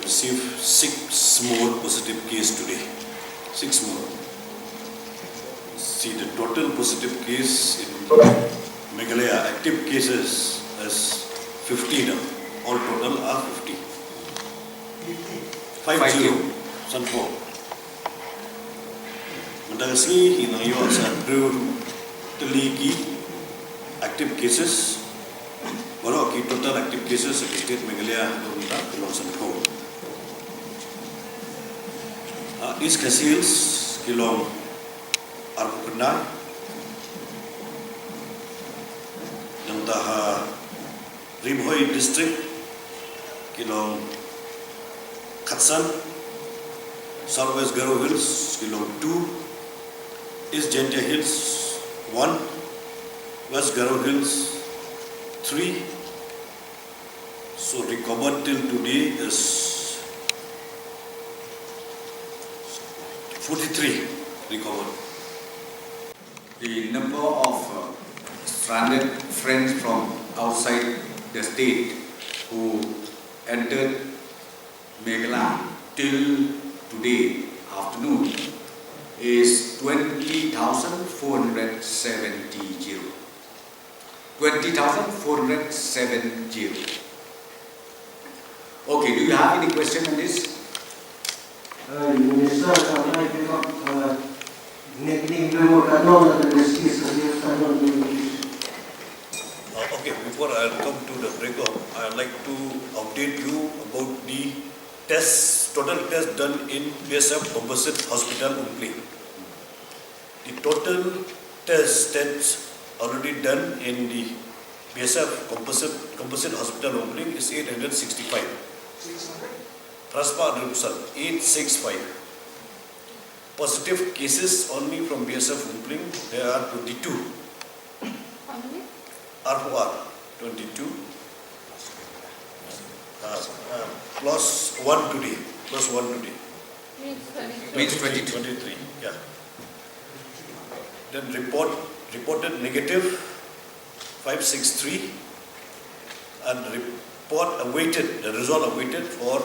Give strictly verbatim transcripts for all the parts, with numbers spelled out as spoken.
Received six more positive case today. Six more. See, the total positive case in Meghalaya, active cases is fifty now. All total are fifty. Five zero. Sanpho. Mynta ka sngi ngi nang ïoh sa hynriew tylli ki active cases. Baroh ki total active cases ha state Meghalaya mynta ki long sanphew. Ha East Khasi Hills ki long arphew khyndai. Nangta ha Ri Bhoi District ki long khatsan. South West Garo Hills ki long two. East Jaintia Hills one. West Garo Hills three. So recovered till today is forty-three recovered. The number of uh, stranded friends from outside the state who entered Meghalaya till today afternoon is twenty thousand four hundred seventy. Twenty thousand four hundred seventy. Okay, do you have any question on this? Uh, Minister, uh, okay, before I come to the breakup, I'd like to update you about the tests, total tests done in B S F Composite Hospital, Umpling. The total tests that's already done in the B S F Composite, Composite Hospital, Umpling is eight hundred sixty-five. Phra spah hynriewphew san, eight six five. Positive cases only from B S F Umpling, there are twenty-two. How many? Arphew ar, twenty-two. Uh, uh, plus one today, plus one today. Means twenty-three. Means twenty-three. Twenty-three, yeah. Then report, reported negative, five six three, and report awaited, the result awaited for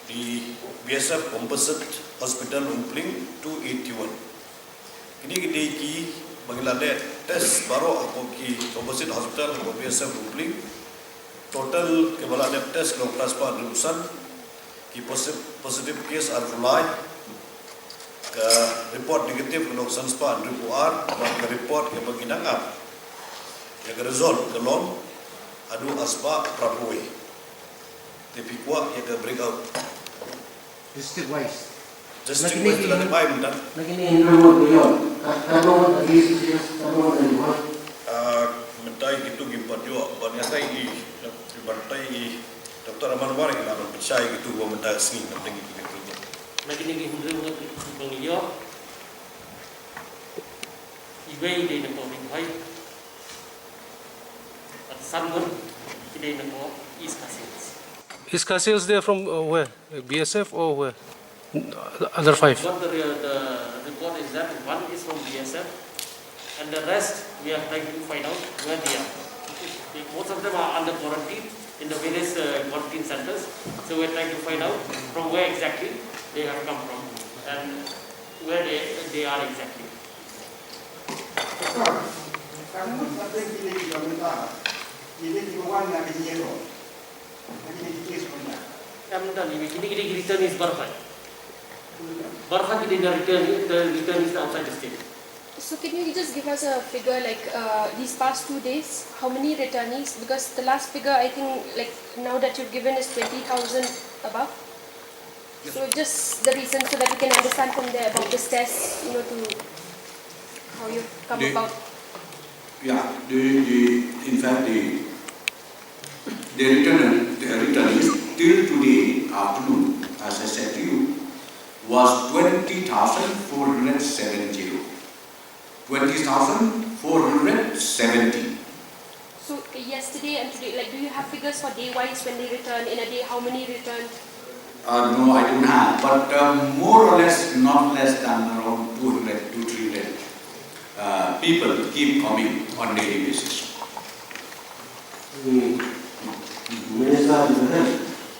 the B S F Composite Hospital, Umpling, two eighty-one. Kine ki dei kiba ngi la leh test baroh hapoh ki Composite Hospital hapoh B S F Umpling. Total kiba la leh test ki long phra spah hynriewphew san. Ki posi-, positive case arphew lai. Ka report negative ka long san spah hynriewphew ar, bad ka report kaba ngi nang ap ïa ka result ka long haduh ar spah phraphew wei. Te phi kwah ïa ka breakout. District wise. District wise te la dep ai mynta. Na kine hynriew ngut ba ïoh. Ka, ka don ka D C C S, ka don ka D Y. Ah, mynta kito kim pat ïoh, ban ïa tai i, ban tai i, Doctor Aman War ki la ban pynshai kito ba mynta ka sngi, na kine ki hynriew ngut ba ïoh. Iwei dei na Ri Bhoi. But someone, they know, is Khasi Hills. Is Khasi Hills there from uh, where? B S F or where? Other five? What the, re- the report is that one is from B S F, and the rest we are trying to find out where they are. They- Most of them are under quarantine in the various uh, quarantine centers. So we are trying to find out from where exactly they have come from and where they, they are exactly. Ka mut ka teng kine ki kilometer, kine ki wan na kine ki ro. Na kine ki case ko na. Em, dan ini kine kine ki returnees baroh. Baroh kine na return, return, returnees na outside the state. So can you just give us a figure, like, uh, these past two days, how many returnees? Because the last figure, I think, like, now that you've given is twenty thousand above. So just the reason so that we can understand from there about this test, you know, to how you come The- about. Yeah, the, the, in fact, the, the return, the returnees till today afternoon, as I said to you, was twenty thousand four hundred seventy. Twenty thousand four hundred seventy. So yesterday and today, like, do you have figures for day wise when they return in a day? How many return? Uh, no, I don't have, but uh, more or less, not less than around two hundred, two, three hundred uh, people keep coming on daily basis. Minister,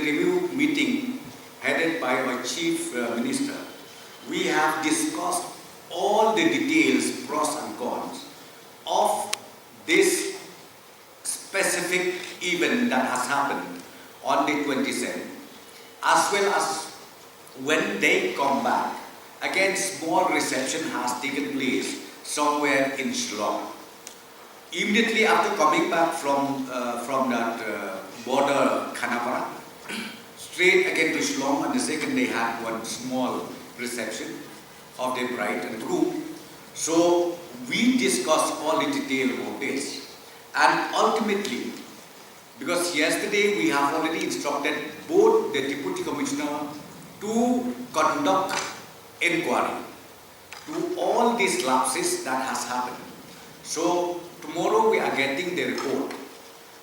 the review meeting headed by our Chief uh, Minister, we have discussed all the details, pros and cons of this specific event that has happened on the twenty-seventh, as well as when they come back, again, small reception has taken place somewhere in Shillong. Immediately after coming back from uh, from that uh, border Khanapara, straight again to Shillong, and the second they had one small reception of their bride and groom. So we discussed all in detail about this, and ultimately, because yesterday we have already instructed both the Deputy Commissioner to conduct inquiry to all these lapses that has happened. So tomorrow we are getting the report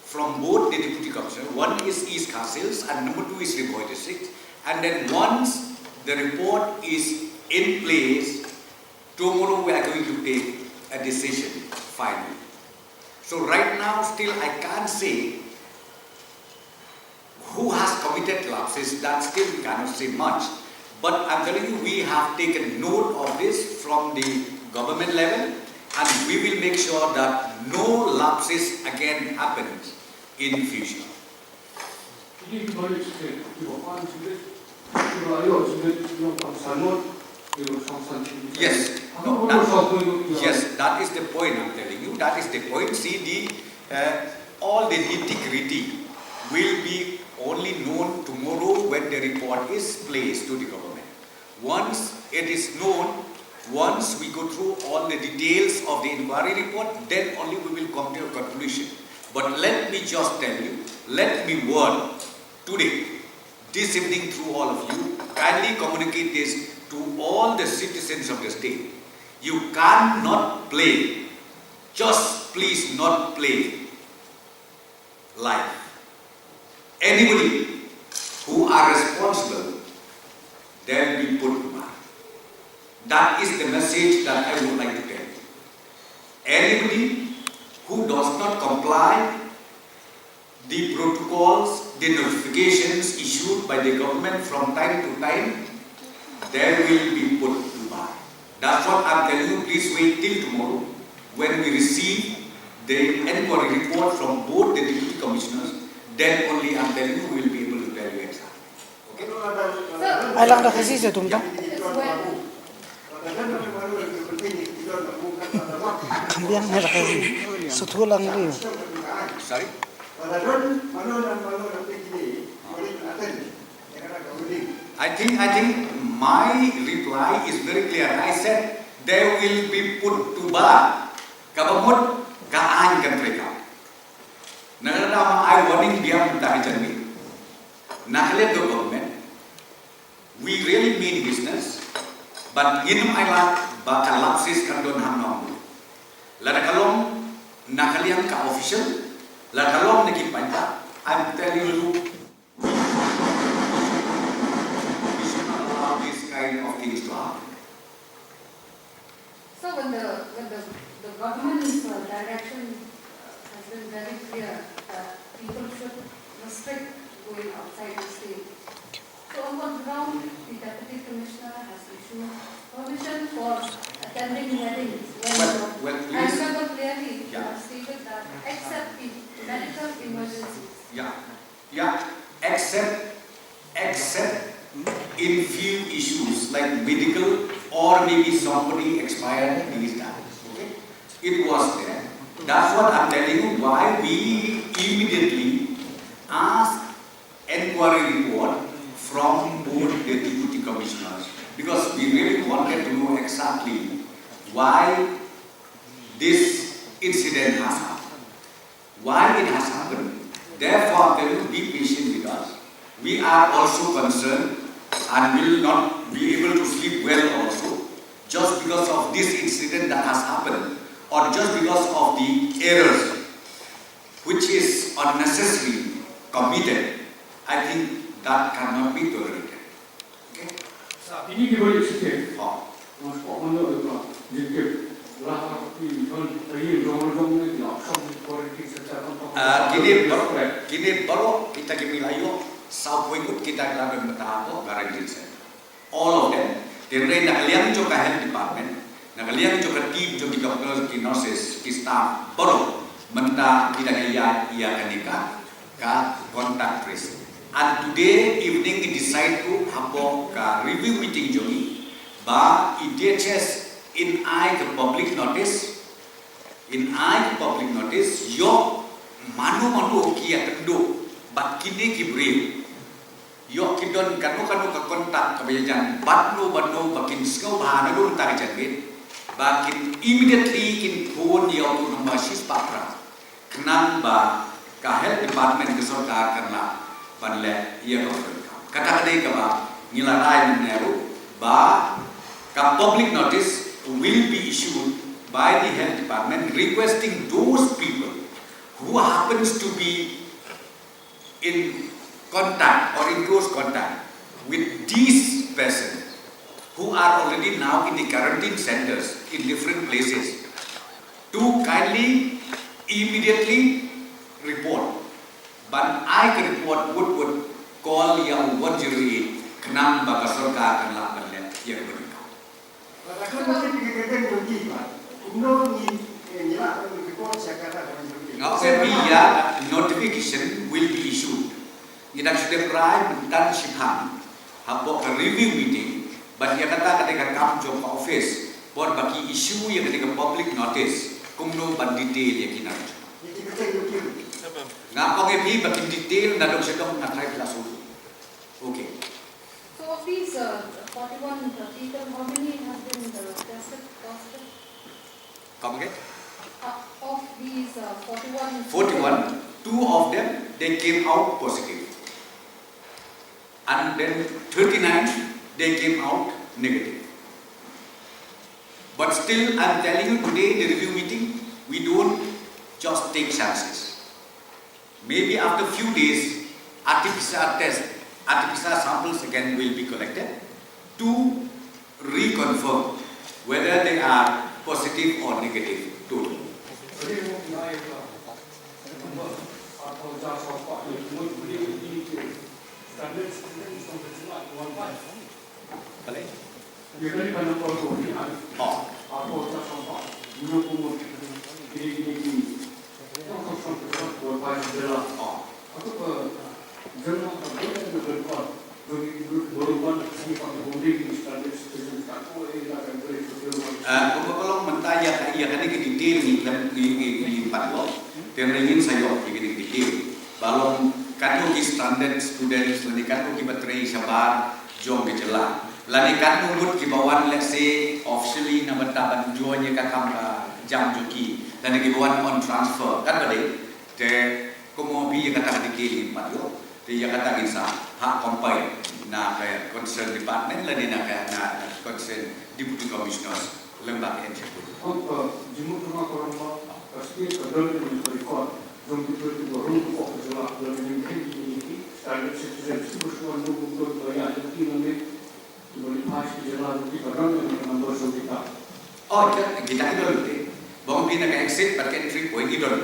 from both the Deputy Commissioner. One is East Khasi Hills and number two is Ri Bhoi District. And then once the report is in place, tomorrow we are going to take a decision finally. So right now, still I can't say who has committed lapses, that still we cannot say much. But I'm telling you, we have taken note of this from the government level, and we will make sure that no lapses again happens in future. Yes. No, that, yes, that is the point I'm telling you. That is the point. See, the, uh, all the nitty-gritty will be only known tomorrow when the report is placed to the government. Once it is known, once we go through all the details of the inquiry report, then only we will come to a conclusion. But let me just tell you, let me warn today, this evening through all of you, kindly communicate this to all the citizens of the state. You cannot play, just please not play life. Anybody who are responsible, they'll be put to bar. That is the message that I would like to tell you. Anybody who does not comply the protocols, the notifications issued by the government from time to time, they will be put to bar. That's what I'm telling you. Please wait till tomorrow when we receive the inquiry report from both the deputy commissioners. Then only, I'm telling you, we will be able to tell you exactly. Okay? Ai lang da Khasi sa tum ta. Kham biang ne da Khasi. Sa thu lang ri. Sorry? I think, I think my reply is very clear. I said they will be put to bar. Kaba mut ka aiñ kan trei ka. Na ka daw ma ai warning biang mynta ka janmiet na ka liang ka government. We really mean business, but ngin ym ailad ba ka lapses kan don hangno. Lada ka long na ka liang ka official, lada ka long na ki paidbah, I'm telling you, we should not allow this kind of things to happen. So when the, when the, the government's, uh, direction, uh, has been very clear that people should restrict going outside the state. So on what ground the Deputy Commissioner has issued permission for attending weddings when, well, well, I remember clearly you have stated that except the medical emergencies. Yeah. Yeah, except, except in few issues like medical or maybe somebody expired, these that. Okay? It was there. That's what I'm telling you why we immediately asked inquiry report from both the deputy commissioners, because we really wanted to know exactly why this incident has happened. Why it has happened. Therefore, they will be patient with us. We are also concerned and will not be able to sleep well also, just because of this incident that has happened, or just because of the errors which is unnecessarily committed. I think that cannot be tolerated. Okay? Sa, kine ki briew shisien. Oh. Mas ko mano de ka jingkit. Lah ki don tayin dong dong ne la shong politics sa ta. Ah, kine baroh, kine baroh kita ki mih la ïoh saw phew ngut kita ki la don mynta ha ka Ranjit Center. All of them. Te hynrei na ka liang jong ka health department, na ka liang jong ka team jong ki doctors, ki nurses, ki staff baroh mynta ki dang ïa ïa kane ka ka contact tracing. And today evening ngi decide ruh hapoh ka review meeting jong ngi ba i D H S in ai ka public notice, in ai ka public notice ïoh mano mano ki ïakynduh bad kine ki briew, ïoh ki don kano kano ka contact kaba ïajan bad no bad no ba kin sngewbha naduh mynta ka janmiet ba kin immediately kin phone ïa u number shispah phra. Khnang ba ka health department ka sorkar kan lah ban leh ïa ka bynta. Kata ka dei kaba ngi la rai mynne ruh ba ka public notice will be issued by the health department requesting those people who happens to be in contact or in close contact with these persons who are already now in the quarantine centers in different places to kindly Immediately report. Ban ai ka report wut wut, call ïa u one zero eight khnang ba ka sorkar kan lah ban leh ïa ka bynta. Nga ong ïa phi ïa notification will be issued. Ngi dang shu dep rai mynta shipang hapoh ka review meeting, bad ïa kata ka dei ka kam jong ka office, por ba ki issue ïa ka dei ka public notice kumno ban detail ïa ki na. Nga ong ïa phi ba kin detail na dong sha dong, nga trai phi la shu. Okay. So of these uh, forty-one people, how many have been uh, tested positive? Come again? Uh, of these uh, forty-one, forty-one, two of them, they came out positive. And then thirty-nine, they came out negative. But still, I'm telling you today, the review meeting, we don't just take chances. Maybe after few days, R T P C R test, R T P C R samples again will be collected to reconfirm whether they are positive or negative to. Balei? Oh. Oh. Ah, kumba ka long mynta ïa ka, ïa kane ka detail ngi khlem, ngi, ngi, ngi pat lo. Te ngin sa ïoh ïa kane ka detail. Ba long katno ki stranded students lane katno ki ba trei shabar jong ka jylla. Lane katno ngut ki ba wan, let's say, officially na bynta ban join ïa ka kam ka jam jong ki. Lane ki ba wan on transfer. Kat ba dei. Te kumba ïa kata ka detail ngin pat ïoh. Te ïa kata ngin sa ha compile na ka concern department lane na ka, na, na concern deputy commissioners lyngba ka N G O. Ong ka jingmut ka ma ka long ba ka state ka don ka record jong ki briew kiba rung hapoh ka jylla lane ïa ki, ïa ki standard citizens kiba shu wan rung, don ba ïa ki lane kiba leit phai sha ki jylla kiba don ka number jong kita. Oh, kita, kita ki don te. Ba ong phi na ka exit bad ka entry point ki don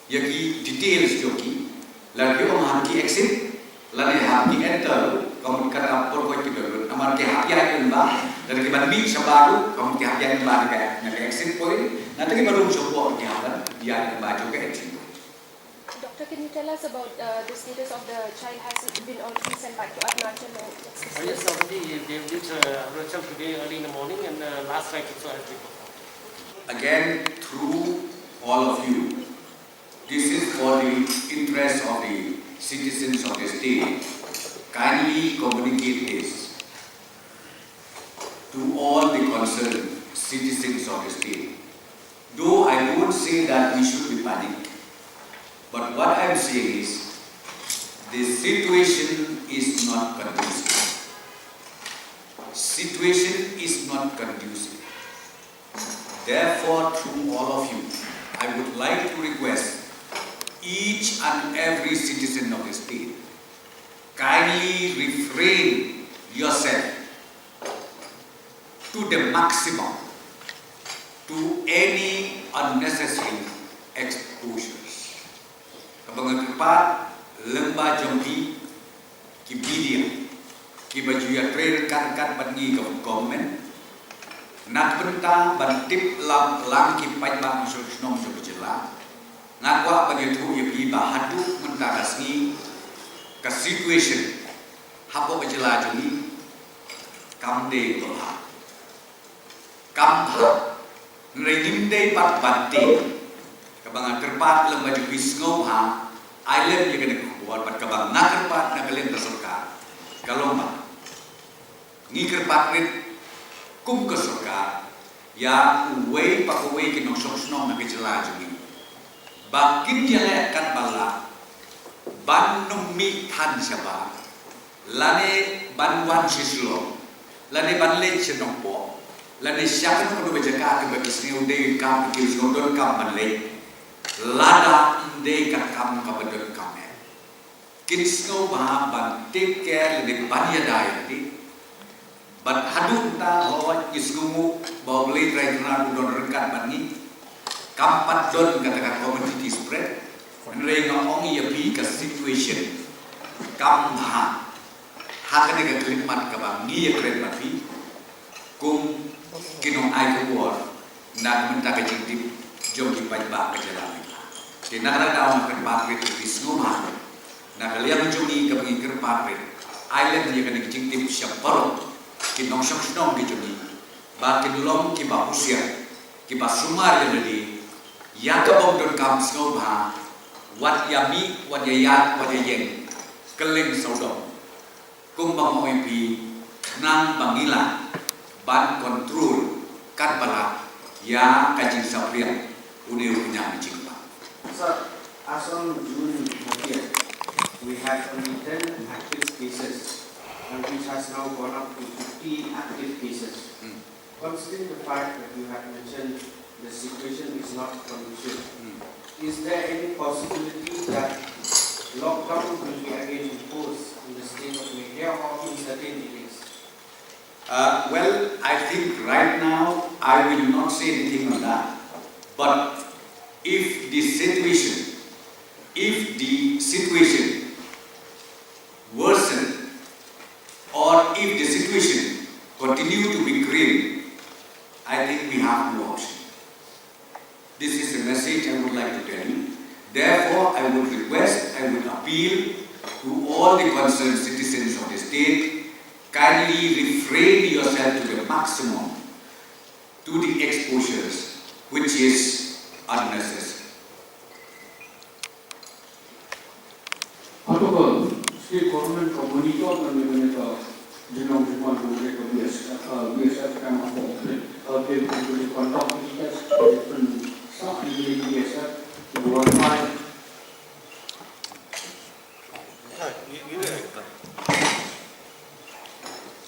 ïa ki details jong ki, la ki ong ha ki exit lane ha ki enter, ka mut kata por ko ki don, namar ki hap ïaid lyngba, lada ki ban mih shabar ruh, ka mut ki hap ïaid lyngba na ka, na ka exit point, nangta ki ba rung shapoh ki hap ban ïaid lyngba jong ka entry point. Doctor, can you tell us about uh, the status of the child? Has it been already sent back to Arunachal? Or what's the Uh, yes, status? Already they reached uh, Arunachal today early in the morning, and uh, last night also has been performed. Again, through all of you, this is for the interest of the citizens of the state. Kindly communicate this to all the concerned citizens of the state. Though I won't say that we should be panicked, but what I'm saying is the situation is not conducive. Situation is not conducive. Therefore, through all of you, I would like to request each and every citizen of the state, kindly refrain yourself to the maximum to any unnecessary exposures. Kaba nga kyrpad lyngba jong phi ki media kiba ju ïatrei ryngkat ryngkat bad ngi ka government, na ka bynta ban tip lang lang ki paidbah nongshong shnong jong ka jylla, nga kwah ban ïathuh ïa phi ba haduh mynta ka sngi ka situation hapoh ka jylla jong ngi kam dei kaba bha. Kam bha. Hynrei ngim dei pat ban tieng. Kaba nga kyrpad lem ba ju phi sngewbha ai lem ïa kane ka khubor, bad kaba nga kyrpad na ka liang ka sorkar ka long ba ngi kyrpad rit kum ka sorkar ïa uwei pa kawei ki nongshong shnong na ka jylla jong ngi ba kin ïaleh katba lah ban ym mih than shabar, lane ban wan sha Shillong, lane ban leit sha Nongpoh, lane sha kano kano ka jaka kaba ki sngew dei kam, ki sngew donkam ban leit, lada ym dei ka kam kaba donkam eh. Kin sngewbha ban take care lane ban ïada ïa lade. Bad haduh mynta hooid ngi sngewnguh ba U Blei Trai Kynrad u don ryngkat bad ngi. Kam pat don kata ka community spread. Hynrei nga ong ïa phi ka situation kam bha ha kane ka khyllipmat kaba ngi ïa kren bad phi kum ki nongai khubor na ka bynta ka jingtip jong ki paidbah ka jylla. Te na kata ka daw nga kyrpad ïa phi sngewbha na ka liang jong ngi kaba ngi kyrpad ïa, ai lem ïa kane ka jingtip sha baroh ki nongshong shnong ki jong ngi ba kin long kiba husiar, kiba sumar ïa lade ïa ka bym donkam sngewbha, wat ïa mih, wat ïa ïaid, wat ïa ïeng kylleng sawdong. Kumba nga ong ïa phi, khnang ba ngi lah ban control katba lah ïa ka jingsaphriang une u khñiang jingpang. Sir, as on June thirtieth, we had only ten active cases, and which has now gone up to fifty active cases. Hmm. Considering the fact that you have mentioned the situation is not conducive, Hmm. is there any possibility that lockdown will be again imposed in the state of Meghalaya or in certain areas? Uh, well, I think right now I will not say anything on that. But if the situation, if the situation worsen or if the situation continue to be grim, I think we have no option. This is the message I would like to tell you. Therefore, I would request, I would appeal to all the concerned citizens of the state, kindly refrain yourself to the maximum to the exposures which is unnecessary. Hato ka state government ka monitor na kane ka jinglong jingman jong ka B S F, uh, B S F ka ma ko ka ka conduct test, sa ni B S F, to verify.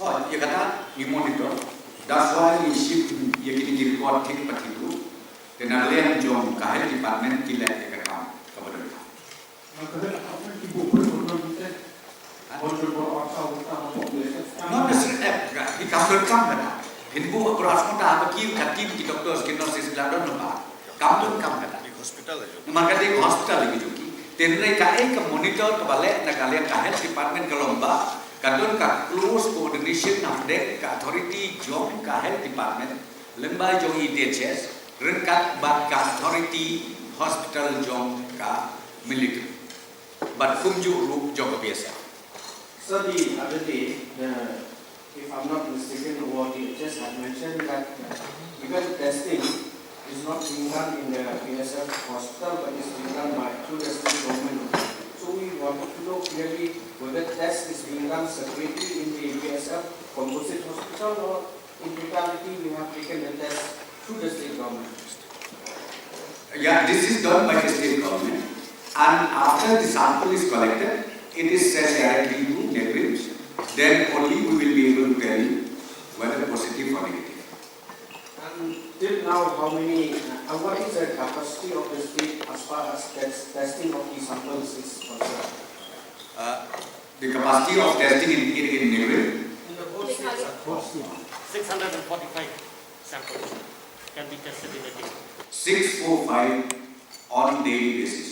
Oh, ïa kata ngi monitor. That's why ngi shim ïa kine ki report thik pat thik ruh. Te na liang jong ka health department ki leh ïa ka kam kaba donkam. Not necessarily, eh, ka, ka kam donkam kata. Phin buh baroh asnoh ta ba ki, ka team ki doctors ki nurses ki la don lypa. Kam donkam kata. Namar ka dei ka hospital ki jong ki. Te hynrei kaei ka monitor kaba leh na ka liang ka health department ka long ba ka don ka close coordination hapdeng ka authority jong ka health department lyngba jong i D H S ryngkat bad ka authority hospital jong ka military. Bad kumjuh ruh jong ka B S F. Sir, the other day, the, if I'm not mistaken, our D H S had mentioned that, uh, even testing is not being done in the B S F hospital, but is being done by, through the state government. So we wanted to know clearly whether test is being done separately in the B S F composite hospital, or in totality we have taken the test through the state government. Yeah, this is done by the state government, and after the sample is collected, it is sent directly to NEIGRIHMS. Then only we will be able to tell you whether positive or negative. And till now, how many, uh, what is the capacity of the state as far as test, testing of the samples is concerned? Uh, the capacity of testing in, in, in NEIGRIHMS? In the whole state, sir. Whole state. Six hundred and forty-five samples can be tested in a day. Six four five on daily basis.